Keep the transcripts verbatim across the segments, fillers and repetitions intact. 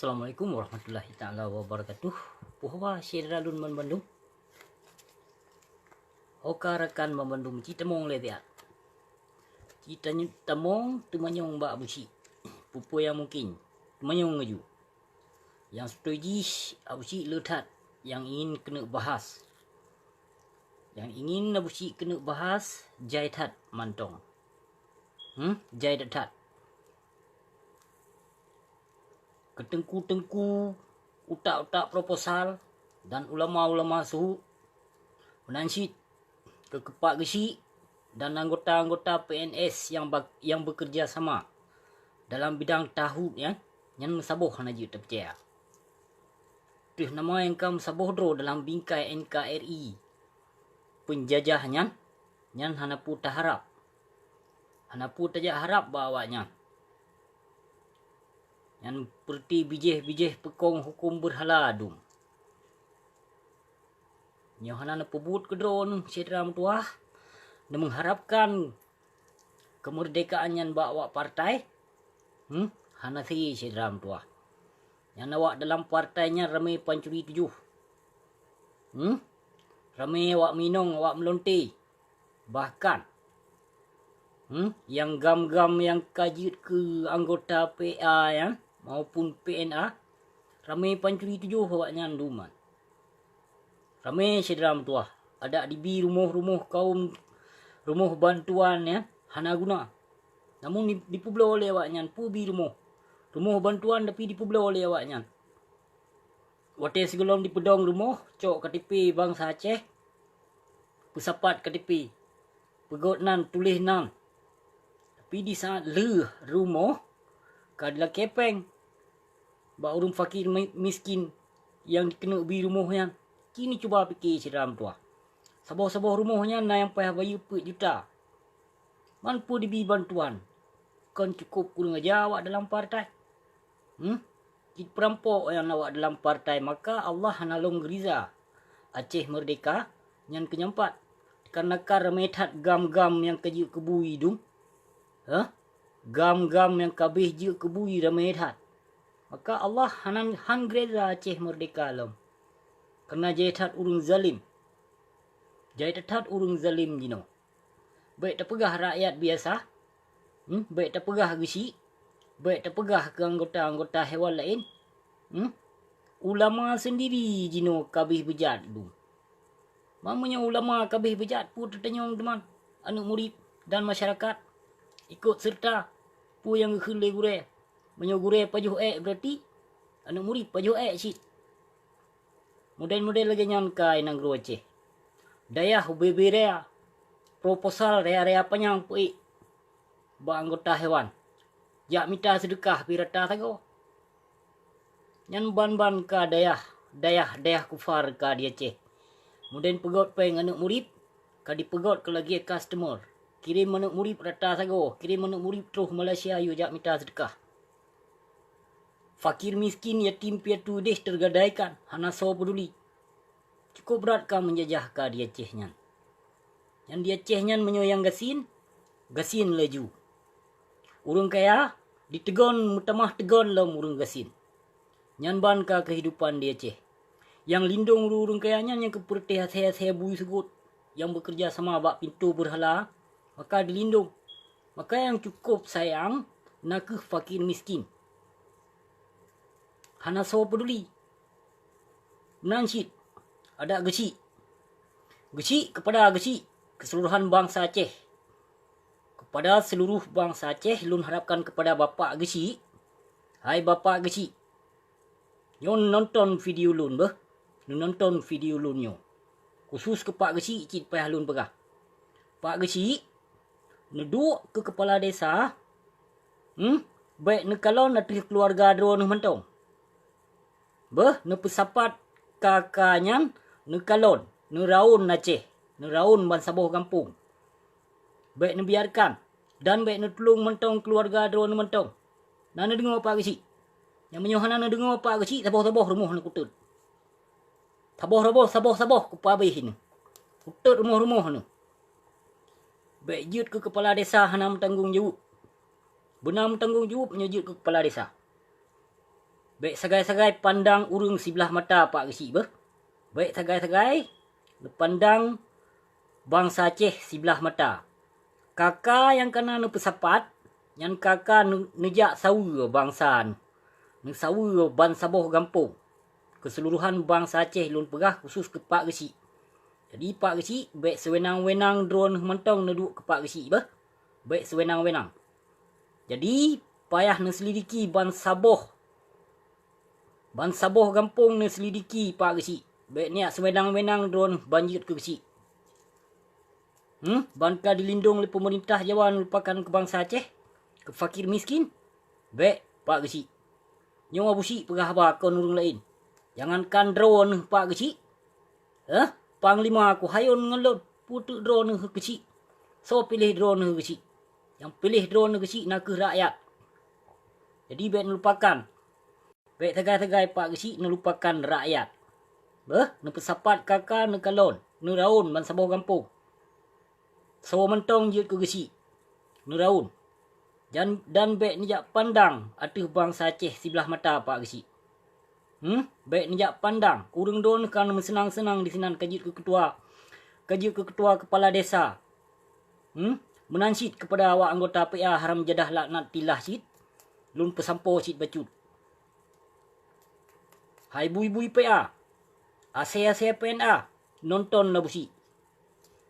Assalamualaikum warahmatullahi taala wabarakatuh. Puhwa syedara lôn banmandum. Oka rakan banmandum, ci tamong lé siat. Ci tamong teumanyong bak Abusyik. Peue-peue nyang mungkin. Teumanyong laju. Nyang seutôi jih Abusyik le that nyang ingin keuneuk bahas. Nyang ingin Abusyik keuneuk bahas jai that mantong. Hmm, jai that-that. Keu teungku-teungku, utak-utak proposal dan ulama-ulama su, meunan cit keu Pak Geuchik dan anggota-anggota P N S nyang bak-, nyang bekerja sama dalam bidang tauhid nyan, nyan meusaboh hana jeuet tapeucaya. Teuh nama nyang ka meusaboh droe dalam bingkai N K R I peunjajah nyan, nyan hana peue taharab. Hana peue tajak harab bak awaknyan. Nyan peureuti bijéh-bijéh peukong huköm beurhala dum. Nyoe hana neupeubuet keudroe neuh syedara meutuwah, neumeuharabkan keumeurdekaan nyan bak awak partai? Hmm, hana sie syedara meutuwah. Nyan awak dalam partai nyan ramé pancuri tujoh. Hmm? Ramé awak minong, awak meulonte. Bahkan, hmm, nyang gam-gam nyang ka jeuet keu anggota P A nyan maupun P N A, ramé pancuri tujoh awaknyan dum nyan. Ramé syedara meutuwah, adak dibi rumoh-rumoh kaum, rumoh bantuan nyan hana guna. Namun di-, dipeubloe lé awaknyan, peue bi rumoh. Rumoh bantuan tapi dipeubloe lé awaknyan. Watée sigohlom dipeudong rumoh, cok K T P bansa Aceh, peusapat K T P, peugét nan, tuléh nan. Tapi di saát lheueh rumoh ka dilakée péng bak ureuëng fakir mi-, miskin nyang dikeuneuk bi rumoh nyan, ci neucuba pike syedara meutuwah. Saboh-saboh rumoh nyan na nyang payah bayeue peuet juta. Man peue dibi bantuan, kon cukôp kureueng aja awak dalam partai. Hmm? Cit peurampok nyang awak dalam partai, maka Allah hana lom geuriza Aceh Merdeka nyan keu nyang pat. Kareuna ka ramé that gam-gam nyang ka jeuet keu bui dum. Hah? Gam-gam nyang ka abéh jeuet keu bui ramé that. Maka Allah hana, han geuriza Aceh Merdeka lom. Kareuna jai that ureuëng zalim. Jai that ureuëng zalim jinoe. Bék tapeugah rakyat biasa, hmm, bék tapeugah Geuchik, bék tapeugah keu anggota-anggota hewan laén, hmm, ulama seundiri jinoe ka abéh beujat dum. Ma meunyoe ulama ka abéh beujat, peue teutanyong teuma aneuëk murit dan masyarakat ikot seureuta peue nyang geukheun lé gurée? Meunyoe gurée pajoh ék, beurati aneuëk murit pajoh ék cit. Model-model lagée nyan ka i nanggroe Aceh. Dayah ubé-bé raya, proposal raya-raya panyang peuék bak anggota hewan. Jak mita seudeukah pih rata sagoe. Nyan ban-ban ka dayah, dayah, dayah kufar ka di Aceh. Model peugét péng aneuëk murit, ka dipeugét keu lagée customer. Kirém aneuëk murit rata sagoe, kirém aneuëk murit troh Malaysia yue jak mita seudeukah. Fakir miskin, yatim piatu deh teugadaikan, hana soe peuduli. Cukôp brat ka meunjajah ka di Aceh nyan. Nyan di Aceh nyan meunyoe nyang gasien, gasien laju. Ureuëng kaya diteugon, meutamah teugon lom ureuëng gasien. Nyan ban ka keuhidupan di Aceh. Nyang lindong ureuëng kaya nyan nyang keupeureutéh asée-asée bui seugot nyang beukeureuja sama bak pintoe beurhala, maka dilindong. Maka nyang cukôp sayang na kheueh fakir miskin. Hana soe peuduli. Meunan cit, adak Geuchik. Geuchik keupada Geuchik, keuseuluruhan bansa Aceh. Keupada seuluruh bansa Aceh, lôn harapkan keupada Bapak Geuchik, hai Bapak Geuchik, nyoe nonton video lôn beuh, neunonton video lôn nyoe. Khusus keu Pak Geuchik cit payah lôn peugah. Pak Geuchik, neuduek keu keupala desa, hmm, bék neukalon ateueh keuluwarga droeneuh mantong. Beuh, neupeusapat ka-ka nyan neukalon, neuraon Aceh, neuraon bansaboh gampông. Bék neubiarkan, dan bék neutulông mantong keuluwarga droeneuh mantong. Na neudeungoe Pak Geuchik? Nyang meunyoe hana neudeungoe Pak Geuchik, saboh-saboh rumoh neuh kutot. Saboh-saboh, saboh-saboh kupabéh neuh. Kutot rumoh-rumoh neuh. Bék jeuet keu keupala desa hana meutanggong jaweueb. Beuna meutanggong jaweueb meunyoe jeuet keu keupala desa. Bék sagai-sagai pandang ureuëng siblah mata Pak Geuchik beuh. Bék sagai-sagai neupandang bansa Aceh siblah mata. Kaka nyang kana neupeusapat, nyan kaka neujak saweue bansa neuh, neusaweue bansaboh gampông. Keuseuluruhan bansa Aceh lôn peugah khusus keu Pak Geuchik. Jadi Pak Geuchik bék siweunang-weunang droeneuh mantong neuduek keu Pak Geuchik beuh. Bék siweunang-weunang. Jadi payah neuselidiki bansaboh bansaboh gampông neuselidiki Pak Geuchik. Bék neujak siweunang-weunang droeneuh ban jeuet keu Geuchik. Hmm, ban ka dilindong lé peumeurintah Jawa neulupakan keu bansa Aceh, keu fakir miskin. Bék Pak Geuchik. Nyoe Abusyik peugah haba kon ureuëng laén. Jangankan droeneuh Pak Geuchik, eh, panglima Kuhayôn ngon lôn, peue teuk droeneuh Geuchik. Soe piléh droeneuh Geuchik? Nyang piléh droeneuh Geuchik na kheueh rakyat. Jadi bék neulupakan. Bék sagai-sagai Pak Geuchik neulupakan rakyat. Beuh, neupeusapat kaka neukalon, neuraon bansaboh gampông. Soe mantong jeuet keu Geuchik, neuraon. Dan, dan bék neujak pandang ateueh bansa Aceh siblah mata Pak Geuchik. Hmm, bék neujak pandang. Ureuëng droeneuh ka neumeuseunang-seunang disinan ka jeuet keu keutua, ka jeuet keu keutua keupala desa. Hmm, meunan cit keupada awak anggota P A haram jadah laknatillah cit. Lôn peusampoe cit bacut. Hai bui-bui P A, asée-asée P N A, nonton na Abusyik.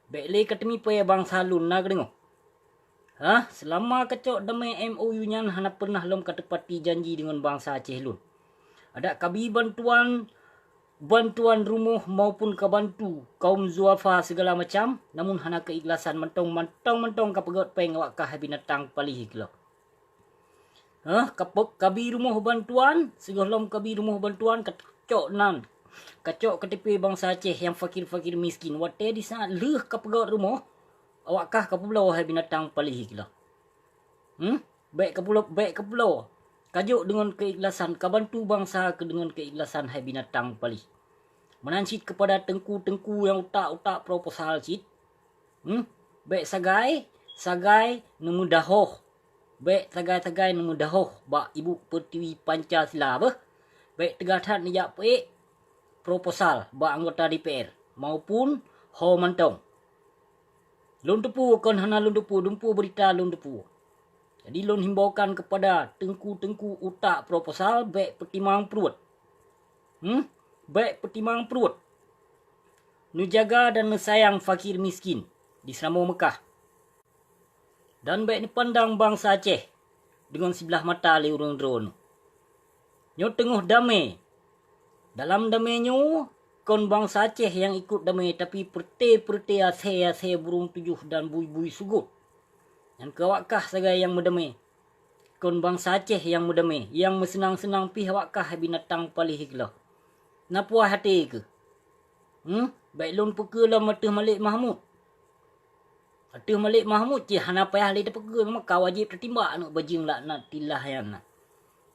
Bék lé ka teumipée bansa lôn na geudeungoe. Hah, seulama kacok damé M O U nyan hana peureunah lom ka teupati janji deungon bansa Aceh lôn. Adak kabi bantuan, bantuan rumoh maupun kabantu kaum zuafa sigala macam, namun hana keuikhlasan mantong, mantong-mantong kapeugét péng awak kah hai binatang paléh keulok. Hah, kapeuk kabi rumoh bantuan, sigohlom kabi rumoh bantuan kacok nan. Kacok K T P bansa Aceh nyang fakir-fakir miskin. Watée disaát lheueh kapeugét rumoh, awak kah kapeubloe hai binatang paléh keulok. Hmm? Bék kapeubloe, bék kapeubloe. Kajok deungon keuikhlasan, kabantu bansa keu deungon keuikhlasan hai binatang paléh. Meunan cit keupada teungku-teungku nyang utak-utak proposal cit. Hmm? Bék sagai, sagai neumeudahoh. Bék sagai-sagai neumeudahoh bak ibu peutiwi Pancasila beuh. Bék teuga that neujak peuék proposal bak anggota D P R maupun ho mantong. Lôn teupeu kon hana lôn teupeu, dumpeue beurita lôn teupeu. Jadi lôn himbaukan keupada teungku-teungku utak proposal bék peutimang pruet. Hmm? Bék peutimang pruet. Neujaga dan neusayang fakir miskin di Seuramoe Meukah. Dan bék neupandang bansa Aceh deungon siblah mata lé ureuëng droeneuh. Nyoe teungoh damé. Dalam damé nyoe kon bansa Aceh nyang ikot damé, tapi peureute-peureute asée-asée burông tujoh dan bui-bui sugot. Nyan keuh awak kah sagai nyang meudamé. Kon bansa Aceh nyang meudamé, nyang meuseunang-seunang pih awak kah binatang paléh keulok. Na puas até keuh? Hmm? Bék lôn peukeue lom ateueh Malik Mahmud. Ateueh Malik Mahmud cit hana payah lé tapeukeue, maka wajéb tatimbak aneuëk bajeueng laknatillah nyan na.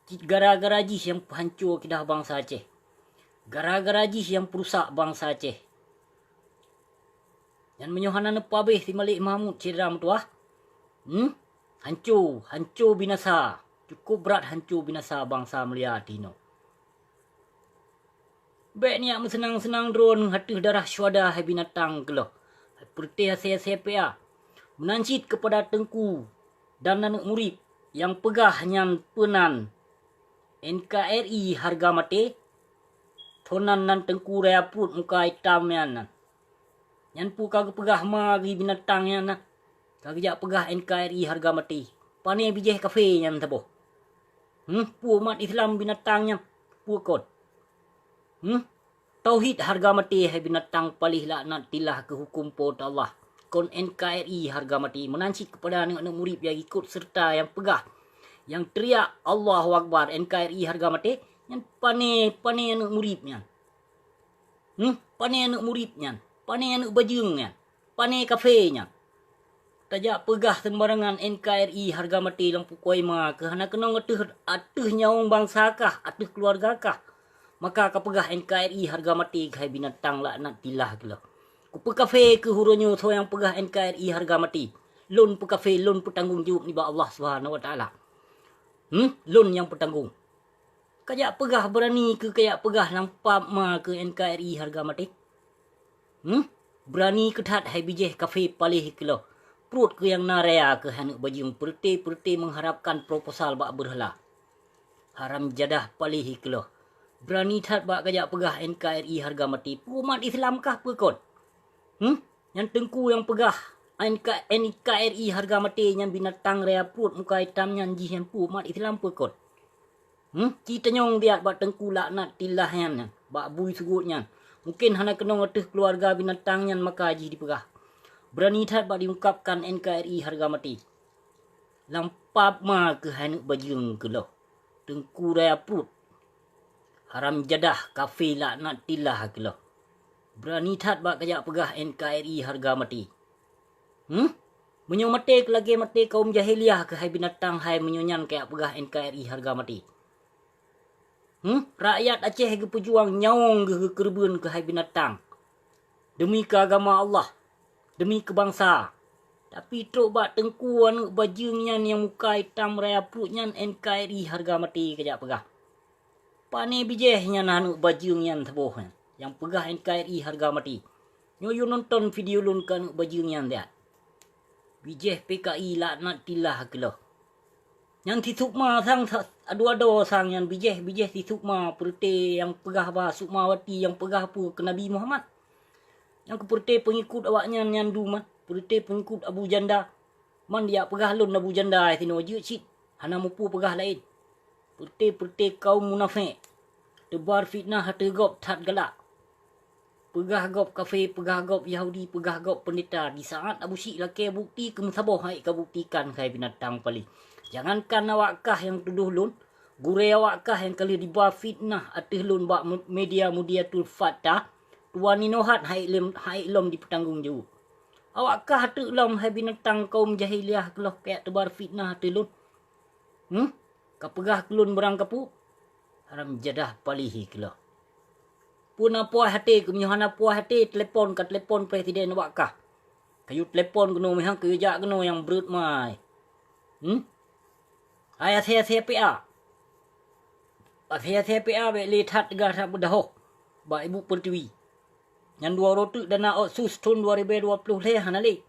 Cit gara-gara jih nyang peuhanco keudah bansa Aceh. Gara-gara jih nyang peurusak bansa Aceh. Nyan meunyoe hana neupabéh si Malik Mahmud syedara meutuwah, hmm? Hanco, hanco binasa. Cukôp brat hanco binasa bansa mulia tinoe. Bék neujak meuseunang-seunang droeneuh ateueh darah syuhada hai binatang keulok. Peureute asée-asée P A. Meunan cit keupada teungku dan aneuëk murit nyang peugah nyan peunan N K R I hareuga maté. Thon nan, nan teungku raya pruet muka itam nyan nan. Nyan peue ka geupeugah ma geuh binatang nyan na. Ka geujak peugah N K R I hareuga maté. Pané bijéh kafé nyan saboh. Hmm, peue umat Islam binatang nyan? Peue kon? Hmm? Tauhid hareuga maté hai binatang paléh laknatillah keu huköm Po teu Allah. Kon N K R I hareuga maté. Meunan cit keupada aneuëk-aneuëk murit nyang ikot seureuta nyang peugah, nyang teriak Allahu Akbar, N K R I hareuga maté, nyan pané, pané aneuëk murit nyan. Hmm, pané aneuëk murit nyan, pané aneuëk bajeueng nyan, pané kafé nyan. Tajak peugah seumbarangan N K R I hareuga maté lam pukoi ma keuh hana keunong ateueh, ateueh nyawöng bansa kah, ateueh keuluwarga kah. Maka kapeugah N K R I hareuga maté keuh hai binatang laknatillah keulok. Kupeukafé keuh uroe nyoe soe nyang peugah N K R I hareuga maté. Lôn peukafé, lôn peutanggong jaweueb nibak Allah Subhanahu Wa Taala. Hmm, lôn nyang peutanggong. Kajak peugah, beurani keu kajak peugah lam pap ma keu N K R I hareuga maté? Hmm? Beurani keu that hai bijéh kafé paléh keuloh. Pruet keu nyang na raya keu hai aneuk bajeueng, peureute-peureute meuharapkan proposal bak beurhala. Haram jadah paléh keuloh. Beurani that bak kajak peugah N K R I hareuga maté. Peue umat Islam kah peue kon? Hmm? Nyan teungku nyang peugah N K, N K R I hareuga maté nyan binatang raya pruet muka itam nyan jih nyan peue umat Islam peue kon? Hmm? Ci tanyong biat bak teungku laknatillah nyan, nyan, bak bui sugot nyan. Mungken hana keunong ateueh keuluwarga binatang nyan maka jih dipeugah. Beurani that bak diungkapkan N K R I hareuga maté. Lam pap ma keu hai aneuk bajeueng keuloh. Teungku raya pruet. Haram jadah kafé laknatillah keuloh. Beurani that bak kajak peugah N K R I hareuga maté. Hmm? Meunyoe maté keu lagée maté kaum jahiliah keu hai binatang hai meunyoe nyan kajak peugah N K R I hareuga maté. Hmm? Rakyat Aceh geupeujuang nyawöng geuh geukeureubeuen keu hai binatang. Deumi keu agama Allah, deumi keu bansa. Tapi trok bak teungku aneuk bajeueng nyan nyang muka itam raya pruet nyan N K R I hareuga maté kajak peugah. Pané bijéh nyan aneuk bajeueng nyan saboh nyan, nyang peugah N K R I hareuga maté. Nyoe yue nonton video lôn keu aneuk bajeueng nyan siat. Bijéh P K I laknatillah keuloh. Nyan si Sukma sang sa-, adoe-adoe sang nyan bijéh, bijéh si Sukma peureute nyang peugah ba Sukmawati nyang peugah peue keu Nabi Muhammad. Nyang keu peureute peungikut awaknyan nyan dum, peureute peungikut Abu Janda. Man dijak peugah lôn Abu Janda sinoe jeuet cit, hana mupu peugah laén. Peureute-peureute kaum munafék, teubar fitnah ateueh gob that galak. Peugah gob kafé, peugah gob Yahudi, peugah gob peundeta. Di saát Abu Syik lakée bukti keu meusaboh hai kabuktikan keu hai binatang paléh. Jangankan awak kah nyang tudoh lôn, gurée awak kah nyang ka lheueh diba fitnah ateueh lôn bak me-, media Mudiatul Fatah, tuwan inoe hat hai lom, hai lom dipeutanggong jaweueb. Awak kah teuk lom hai binatang kaum jahiliah keuloh kajak teubar fitnah ateueh lôn. Hmm? Ka peugah keu lôn beurang kapu? Haram jadah paléh keuloh. Peue na puas até, keu meunyoe hana puas até, telepon ka telepon presiden awak kah. Kayue telepon keunoe meuhan, kayue jak keunoe nyang breuet mai. Hmm? Hai asée-asée P A. Asée-asée P A bék lé that teuga that meudahoh bak Ibu Pertiwi. Nyan dua uroe teuk dana otsus thon dua ribée dua ploh lhée hana lé.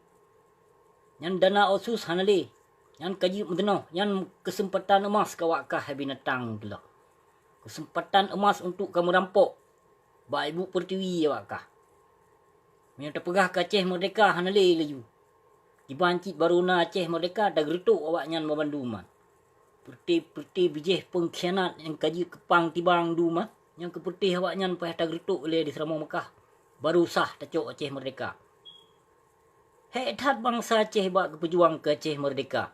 Nyan dana otsus hana lé. Nyan ka jeuet meuteungoh. Nyan keuseumpatan eumas keu awak kah hai binatang keuloh. Keuseumpatan eumas untuk kameurampok bak Ibu Pertiwi awak kah. Meunyoe tapeugah keu Aceh Merdeka hana lé laju. Kiban cit barô na Aceh Merdeka, tageureutok awaknyan banmandum nyan. Peureute-peureute bijéh peungkhianat nyang ka jeuet keu pang tibang dum nyan, nyang keu peureute awaknyan payah tageureutok lé di Seuramoe Meukah, barô sah tacok Aceh Merdeka. Hék that bansa Aceh bak geupeujuang keu Aceh Merdeka.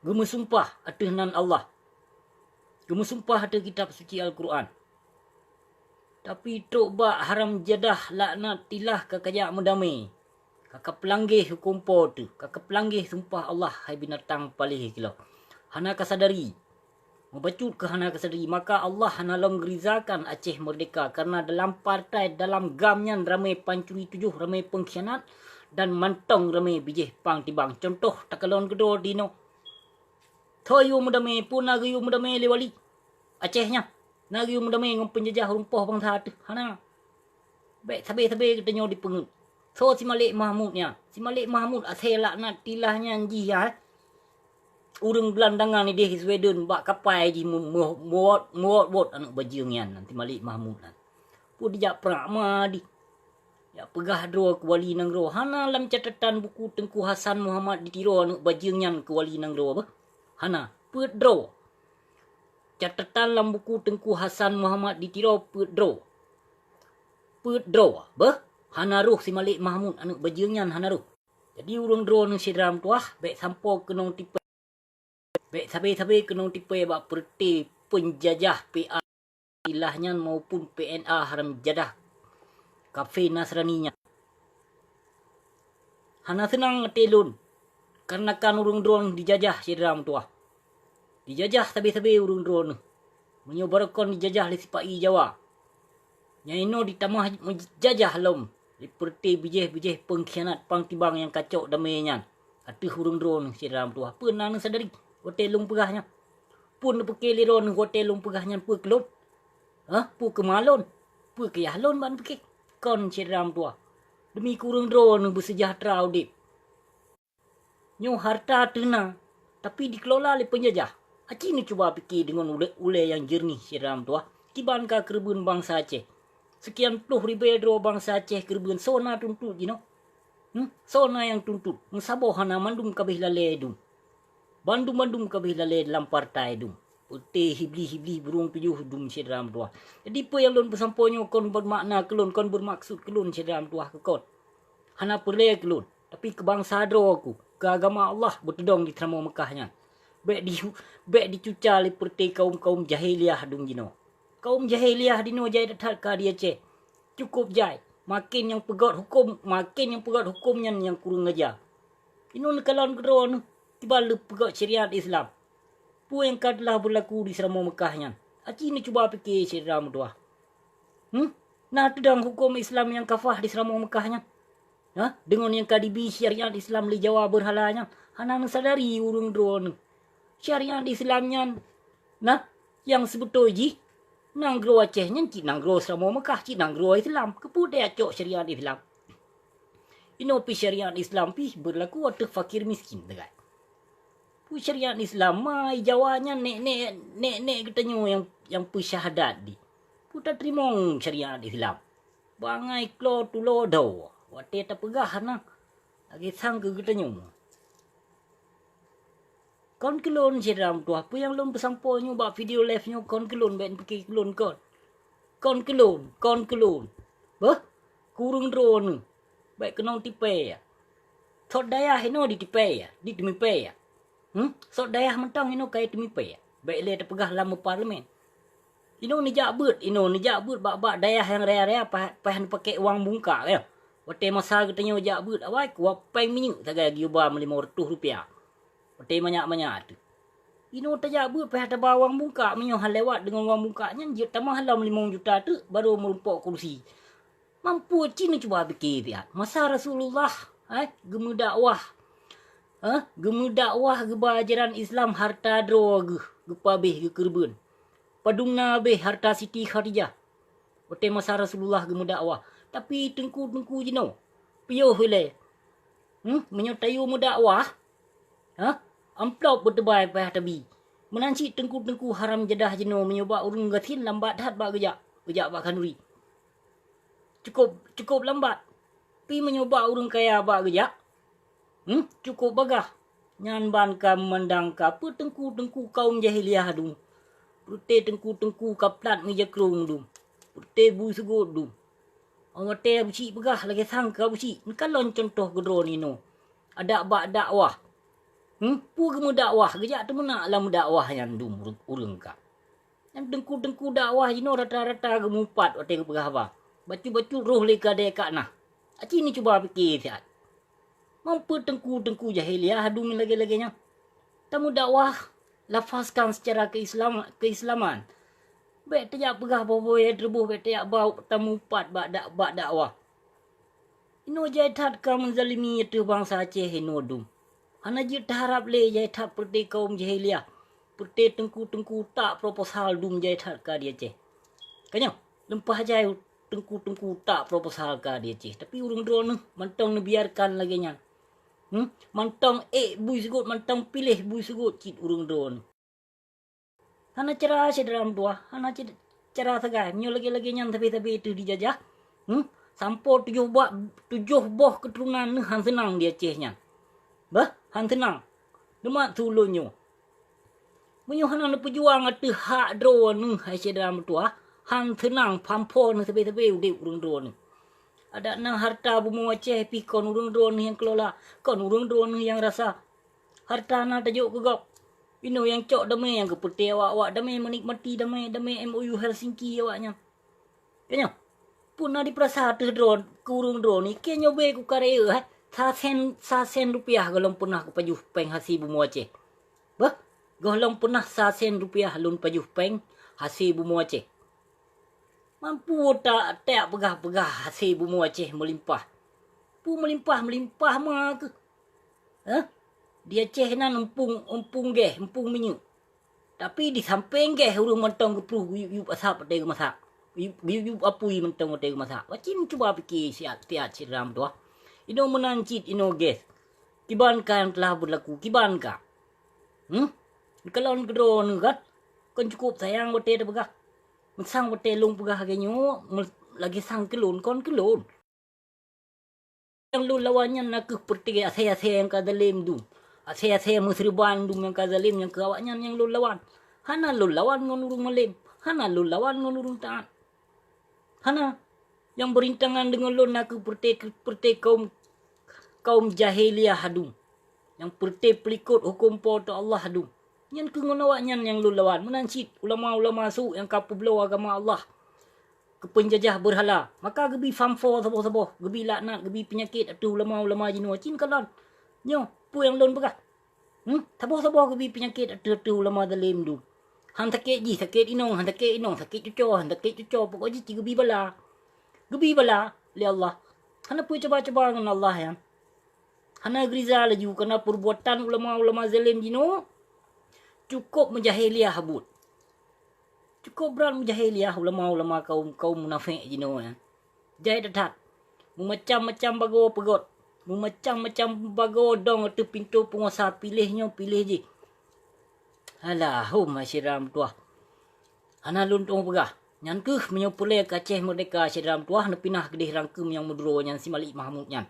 Geumeusumpah ateueh nan Allah. Geumeusumpah ateueh Kitab Suci Al-Quran. Tapi trok bak haram jadah laknatillah ka kajak meudamé. Ka kapeulanggeh huköm Po teuh, ka kapeulanggeh sumpah Allah hai binatang paléh keuloh. Hana kasadari. Meubacut keu hana kasadari, maka Allah hana lom geurizakan Aceh Merdeka, kareuna dalam partai, dalam GAM nyan ramé pancuri tujoh, ramé peungkhianat, dan mantong ramé bijéh pang tibang. Contoh takalon keudroe dinoe. Soe yue meudamé, peue na geuyue meudamé lé wali Aceh nyan? Na geuyue meudamé ngon peunjajah ureuëng poh bansa teuh? Hana. Bék sabé-sabé geutanyoe dipeungeuet. Soe si Malik Mahmud nyan? Si Malik Mahmud asée laknatillah nyan jih ya. Ureuëng geulandangan idéh Sweden bak kapai jih mu-, mu-, muwot-muwot aneuk bajeueng nyan, si Malik Mahmud nyan. Peue dijak prak ma di. Jak peugah droe keu wali nanggroe, hana lam catatan buku Teungku Hasan Muhammad di Tiro aneuk bajeueng nyan keu wali nanggroe beuh. Hana, peuet droe. Catatan lam buku Teungku Hasan Muhammad di Tiro peuet droe. Peuet droe beuh. Hana roh si Malik Mahmud aneuk bajeueng nyan hana roh. Jadi ureuëng droeneuh syedara meutuwah, bék sampoe keunong tipée. Bék sabé-sabé keunong tipée bak peureute peunjajah P A ilah nyan maupun P N A haram jadah kafé Nasrani nyan. Hana seunang até lôn kareuna kan ureuëng droeneuh dijajah syedara meutuwah. Dijajah sabé-sabé ureuëng droeneuh. Meunyoe barokon dijajah lé sipa-i Jawa, nyang inoe ditamah meujajah lom lé peureute bijéh-bijéh peungkhianat pang tibang nyang kacok damé nyan ateueh ureuëng droeneuh syedara meutuwah. Peue na neusadari watée lôn peugah nyan? Peue neupiké lé droeneuh watée lôn peugah nyan peue keu lôn? Hah? Peue keu ma lôn? Peue keu yah lôn ban piké? Kon syedara meutuwah. Demi keu ureuëng droeneuh beuseujahteura udeb. Nyoe harta teuh na, tapi dikelola lé peunjajah. Aci neucuba piké deungon ulée, ulée nyang jeureunih syedara meutuwah. Kiban ka keureubeuen bansa Aceh. Seukian ploh ribée droe bansa Aceh keureubeuen, soe na tuntot jinoe? Hmm? Soe na nyang tuntot? Meusaboh hana, mandum kabeh lalée dum. Bandum-bandum kabeh lalée lam partai dum. Peuté hibli-hibli burung tujoh dum syedara meutuwah. Jadi peue nyang lôn peusampoe nyoe kon beumakna keu lôn, kon beumaksud keu lôn syedara meutuwah keu kon. Hana peureulée keu lôn, tapi keu bansa droe ku, keu agama Allah beuteudong di Seuramoe Meukah nyan. Bék di, bék dicuca lé peureté kaum-kaum jahiliah dum jinoe. Kaum jahiliah dinoe jai that-that ka di Aceh. Cukup jai, maken nyang peugét huköm, maken nyang peugét huköm nyan nyang kureueng aja. Inoe neukalon keudroe neuh, kiban leupeugét syariat Islam. Peue nyang ka telah beulaku di Seuramoe Meukah nyan? Aci neucuba piké syedara meutuwah. Hmm? Na teudong huköm Islam nyang kafah di Seuramoe Meukah nyan? Hah? Deungon nyang ka dibi syariat Islam lé Jawa beurhala nyan, hana neusadari ureuëng droe neuh. Syariat Islam nyan, nah, nyang seubeutôi jih, nanggroe Aceh nyan cit nanggroe Seuramoe Meukah, cit nanggroe Islam. Keupeue tacok syariat Islam? Inoe pih syariat Islam pih beurlaku ateueh fakir miskin, teugai. Peue syariat Islam ma i Jawa nyan nek-nek, nek-nek geutanyoe nyang, nyang peusyahadat di. Peue tateurimong syariat Islam? Bangai klo tulo do, watée tapeugah na, lagée sang keu geutanyoe. Kon keu lôn syedara meutuwah, peue nyang lôn peusampoe nyoe bak video live nyoe kon keu lôn, bék neupiké keu lôn kon. Kon keu lôn, kon keu lôn. Beuh, keu ureuëng droe neuh, bék keunong tipée. Sot dayah inoe ditipée, diteumipée. Hmm? Sot dayah mantong inoe ka teumipée. Bék lé tapeugah lam meuparlemen. Inoe neujak beuet, inoe neujak beuet bak-bak dayah nyang raya-raya pah, pah neupaké uang bungkak, ya. Watée masa geutanyoe jak beuet awai, kuwa péng minyeuk sagai geuyue ba meulimong reutôh rupiah. Watée manyak-manyak teuk. Inoe tajak beuet pah taba uang bungkak, meunyoe han lewat deungon uang bungkak nyan jeuet tamah lom limong juta teuk baru meurumpok kursi. Mampu cit neucuba piké siat. Masa Rasulullah, eh, geumeudakwah, eh, geumeudakwah geuba ajaran Islam harta droe geuh geupabeh geukeureubeuen. Padum na beh harta Siti Khadijah watée masa Rasulullah geumeudakwah. Tapi teungku-teungku jinoe, piôh ilée, hmm, meunyoe tayue meudakwah, ha, amplop beuteubai payah tabi. Meunan cit teungku-teungku haram jadah jinoe meunyoe bak ureuëng gasien lambat that bak geujak, geujak bak khanuri. Cukup, cukup lambat. Pi meunyoe bak ureuëng kaya bak geujak, hmm, cukup bagah. Nyan ban ka meumandang ka peue teungku-teungku kaum jahiliah dum. Peureute teungku-teungku ka plat meujakrong dum. Peureute bui seugot dum. Watée Abusyik peugah lagée sang keu Abusyik, neukalon cuntoh keudroe ninoe. Adak bak dakwah. Hmm, peue geumeudakwah, geujak teumeunak lam dakwah nyan dum ureuëng ka. Nyang teungku-teungku dakwah jinoe rata-rata geumupat watée geupeugah haba. Bacut-bacut roh lé kadée ka na. Aci neucuba piké siat. Mampu teungku-teungku jahiliah dum lagée-lagée nyan. Tameudakwah, lafazkan secara keislama-, keislaman. Bék tajak peugah boh-boh nyang teureubôh, bék tajak ba tameupat bak dak-, bak dakwah. Inoe jai that ka meuzalimi ateueh bansa Aceh inoe dum. Hana jeuet taharab lé jai that peureute kaum jahiliah, peureute teungku-teungku tak proposal dum jai that ka di Aceh. Ka nyoe, leumpah jai teungku-teungku tak proposal ka di Aceh, tapi ureuëng droeneuh mantong neubiarkan lagée nyan. Hmm? Mantong ék bui seugot, mantong piléh bui seugot cit ureuëng droeneuh. Hana cara syedara meutuwah, hana ce-, cara sagai. Meunyoe lagée-lagée nyan sabe-sabe teuh dijajah, hmm? Sampoe tujoh ba-, tujoh boh keuturonan neuh han seunang di Aceh nyan. Bah, han seunang. Neumat su ulôn nyoe. Meunyoe hana neupeujuang ateueh hak droeneuh hai syedara meutuwah, han seunang phampo neuh sabe-sabe udeb ureuëng droeneuh. Adak na harta bumoe Aceh pih kon ureuëng droeneuh nyang keulola, kon ureuëng droeneuh nyang rasa. Harta na tajok keu gob. Inoe nyang cok damé nyang geupeuté awak-awak damé, meunikmati damé, damé M O U Helsinki awaknyan. Ka nyoe, peue na dipeurasa ateueh droe keu ureuëng droeneuh, keu nyoe bé kukareueng, eh, sasen, sasen rupiah gohlom peunah kupajoh péng hase bumoe Aceh. Bah, gohlom peunah sasen rupiah lôn pajoh péng hase bumoe Aceh. Mampu ta-, tapeugah-peugah hase bumoe Aceh meulimpah. Peue meulimpah-meulimpah ma keuh? Hah? Di Aceh nan eumpung, eumpung geh, eumpung minyeuk. Tapi di sampéng geh ureuëng mantong geupruh geuyueb-yueb asap watée geumasak. Geuyueb-yueb apui mantong watée geumasak. Wacim cuba pike siat-siat syedara meutuwah. Inoe meunan cit inoe geh. Kiban ka nyang telah beurlaku, kiban ka. Hmm? Kalon keudroe neuh kan? Kon cukup sayang watée teupeugah. Meusang watée lôn peugah lagée nyoe, lagée sang keulôn, kon keulôn. Nyang lôn lawan nyan na kheueh peureuté asée-asée nyang ka zalém dum. Asée-asée meuseureuban dum nyang ka zalém nyang keu awaknyan nyang lôn lawan. Hana lôn lawan ngon ureuëng malém, hana lôn lawan ngon ureuëng taát. Hana. Nyang beurintangan deungon lôn na kheueh peureuté, peureuté kaum, kaum jahiliyah dum. Nyang peureuté peulikot huköm Po teu Allah dum. Nyan kheueh ngon awaknyan nyang lôn lawan. Meunan cit ulama-ulama su nyang ka peubloe agama Allah keu peunjajah beurhala, maka geubi famfo saboh-saboh, geubi laknat, geubi peunyakét ateueh ulama-ulama jinoe cit kalon. Nyoe peue nyang lôn peugah. Hmm? Saboh-saboh geubi peunyakét ateueh-ateueh ulama zalém dum. Han sakét jih sakét inong, han sakét inong sakét cucoe, han sakét cucoe, pokok jih cit geubi bala. Geubi bala lé Allah. Hana peue cuba-cuba ngon Allah nyan. Hana geuriza laju kana peurbuatan ulama-ulama zalém jinoe. Cukop meujahiliah buet. Cukop brat meujahiliah ulama-ulama kaum, kaum munafék jinoe nyan. Jai that-that. Meumacam-macam bagoe peugét. Meumacam-macam bagoe dong ateueh pintoe peunguasa, piléh nyoe, piléh jih. Alah, hom syedara meutuwah. Hana lôn tueng peugah. Nyan kheueh meunyoe peureulée keu Aceh Merdeka syedara meutuwah neupinah keudeh rangkeum nyang meudroe nyan si Malik Mahmud nyan.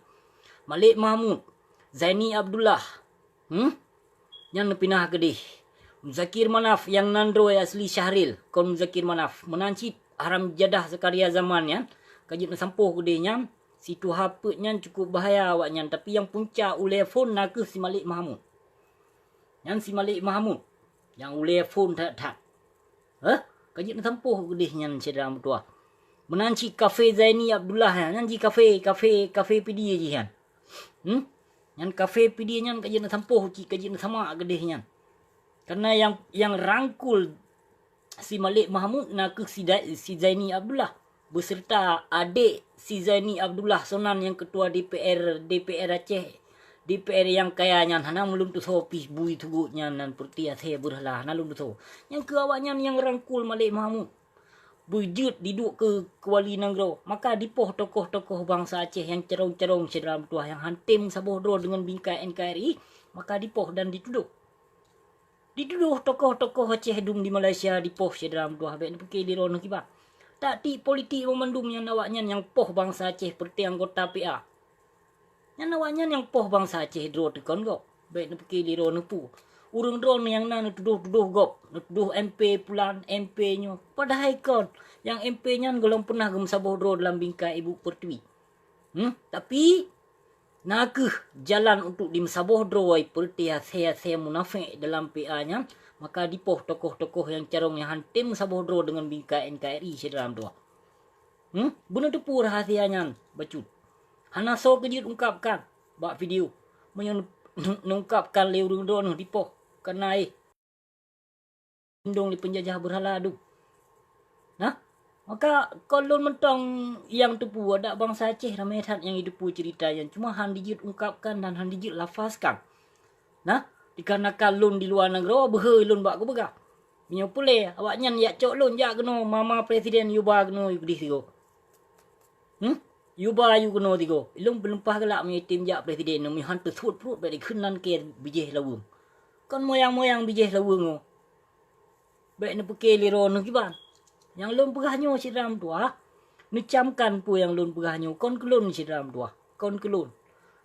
Malik Mahmud, Zaini Abdullah. Hmm? Nyan neupinah keudeh. Muzakir Manaf nyang nan droe asli Syahril, kon Muzakir Manaf. Meunan cit haram jadah Zakaria Zaman nyan, ka jeuet neusampôh keudeh nyan, si tuha peuet nyan cukop bahaya awaknyan, tapi nyang punca ulée phon na kheueh si Malik Mahmud. Nyan si Malik Mahmud, nyang ulée phon that-that. Hah? Ka jeuet neusampôh keudeh nyan syedara meutuwah. Meunan cit kafe Zaini Abdullah nyan, nyan jih kafe, kafe, kafe Pidie jih nyan. Hmm? Nyan kafe Pidie nyan ka jeuet neusampôh cit, ka jeuet neusamak keudeh nyan. Karena nyang, nyang rangkul si Malik Mahmud na kheueh si Da-, si Zaini Abdullah beuseureuta adek si Zaini Abdullah Sonan nyang keutua D P R, D P R Aceh, D P R nyang kaya nyan hana meulôn tusoe pih bui tugot nyan nan peureuté asée beurhala hana lôn tusoe. Nyang keu awaknyan nyang rangkul Malik Mahmud beujeuet diduek keu keuwali nanggroe, maka dipoh tokoh-tokoh bansa Aceh nyang carông-carông syedara meutuwah nyang han tem saboh droe deungon bingkai N K R I, maka dipoh dan ditudôh. Ditudôh tokoh-tokoh Aceh dum di Malaysia dipoh syedara meutuwah, bék neupike lé droeneuh kiban. Taktik politik banmandum nyan awaknyan nyang poh bansa Aceh peureuté anggota P A. Nyan awaknyan nyang poh bansa Aceh droe teuh kon gob, bék neupike lé droeneuh peue. Ureuëng droeneuh nyang na neutudôh-tudôh gob, neutudôh M P pulan, M P nyoe. Padahai kon, nyang M P nyan gohlom peunah geumeusaboh droe dalam bingkai ibu peurtiwi. Hmm? Tapi, na kheueh jalan untuk dimeusaboh droe peureuté asée-asée munafék dalam P A nyan, maka dipoh tokoh-tokoh nyang carông nyang han tem meusaboh droe deungon bingkai N K R I syedara meutuwah. Hmm? Beuneuteupeu rahasia nyan bacut. Hana soe keujeuet ungkapkan bak video. Meunyoe neungkapkan lé ureuëng droeneuh dipoh, kana éh. Lindong lé peunjajah beurhala dum. Nah, maka kon lôn mantong nyang teupeu, adak bansa Aceh ramé that nyang jiteupeu ceurita nyan, cuma han dijeuet ungkapkan dan han dijeuet lafazkan. Nah, dikarenakan lôn di luwa nanggroe, beuhe lôn bak geupeugah. Meunyoe peureulée awaknyan jak cok lôn jak keunoe, mama presiden yuba keunoe keudeh sigoe. Hmm? Yuba yue keunoe sigoe. Ilôn peuleupah galak meunyoe tem jak presiden, meunyoe han teusuet pruet bék dikheun nan kée bijéh laweueng. Kon moyang-moyang bijéh laweueng nyoe. Bék neupike lé droeneuh kiban. Nyang lôn peugah nyoe syedara meutuwah, neucamkan peue nyang lôn peugah nyoe kon keu lôn syedara meutuwah, kon keu lôn.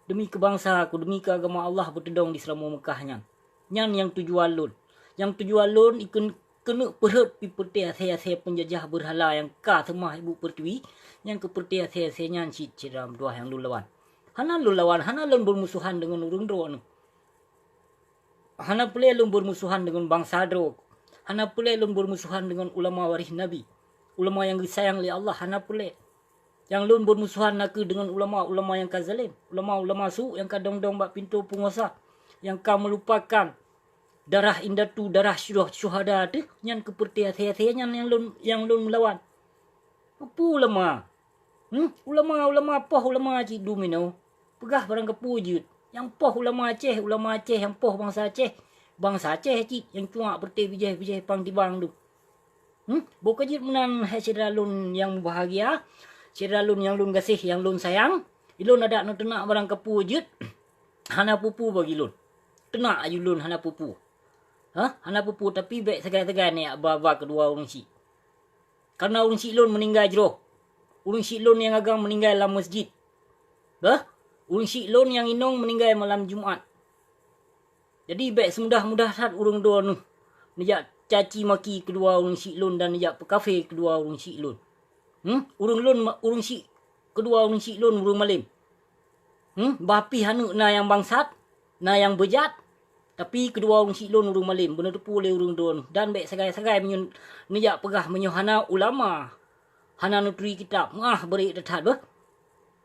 Demi keu bansa ku, demi keu agama Allah beuteudong di Seuramoe Meukah nyan. Nyan nyang tujuan lôn. Nyang tujuan lôn ikeu keuneuk peurhot pih peureuté asée-asée peunjajah beurhala nyang ka seumah ibu peurtiwi, nyang keu peureuté asée-asée nyan cit syedara meutuwah nyang lôn lawan. Hana lôn lawan, hana lôn beurmusohan deungon ureuëng droeneuh. Hana peureulée lôn beurmusohan deungon bansa droe. Hana peureulée lôn beurmusohan deungon ulama waréh Nabi. Ulama nyang geusayang lé Allah hana peureulée. Nyang lôn beurmusohan nakeuh deungon ulama-ulama nyang ka zalém, ulama-ulama su nyang ka dong-dong bak pintoe peunguasa, nyang ka meulupakan darah indatu, darah syuh-, syuhada teuh, nyan keu peureuté asée-asée nyan nyang lôn, nyang lôn meulawan. Peue ulama? Hmm? Ulama, ulama poh ulama cit dum inoe. Peugah barang keupeue jeuet. Nyang poh ulama Aceh, ulama Aceh nyang poh bansa Aceh. Bansa Aceh cit nyang cuak peureute bijéh-bijéh pang tibang tu. Hmm? Boh ka jeuet meunan, hai syedara lôn nyang mubahgia, syedara lôn nyang lôn gaséh, nyang lôn sayang, ilôn adak neuteunak barang kapeue jeuet, hana peue-peue bagi lôn. Teunak aju lôn hana peue-peue. Hah? Hana peue-peue, tapi bék sagai-sagai neujak ba-ba keudua ureuëng syiek. Karena ureuëng syiek lôn meuninggai jroh. Ureuëng syiek lôn nyang agam meuninggai lam masjid. Bah, ureuëng syiek lôn nyang inong meuninggai malam Jumat. Jadi bék seumudah-mudah that ureuëng droeneueh neujak caci maki keudua ureuëng syiek lôn dan neujak peukafé keudua ureuëng syiek lôn. Hmm? Ureuëng lôn ma-, ureuëng syiek, keudua ureuëng syiek lôn ureuëng malém. Hmm? Bah pih aneuëk na nyang bangsat, na nyang beujat, tapi keudua ureuëng syiek lôn ureuëng malém, beuneuteupeu lé ureuëng droeneueh, dan bék sagai-sagai meunyoe neujak peugah meunyoe hana ulama, hana neuturi kitab. Meuah beurek that-that beuh.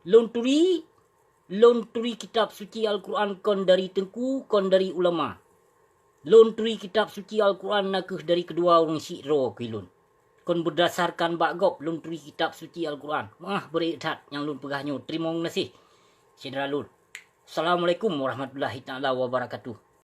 Lôn turi, lôn turi kitab suci Al-Quran kon dari teungku, kon dari ulama. Lôn turi kitab suci Al-Quran nakeuh dari keudua ureuëng syiek droe keu lôn. Kon beudasarkan bak gob lôn turi kitab suci Al-Quran. Meuah beurek that nyang lôn peugah nyoe. Teurimong gaséh, syedara lôn. Assalamualaikum warahmatullahi taala wabarakatuh.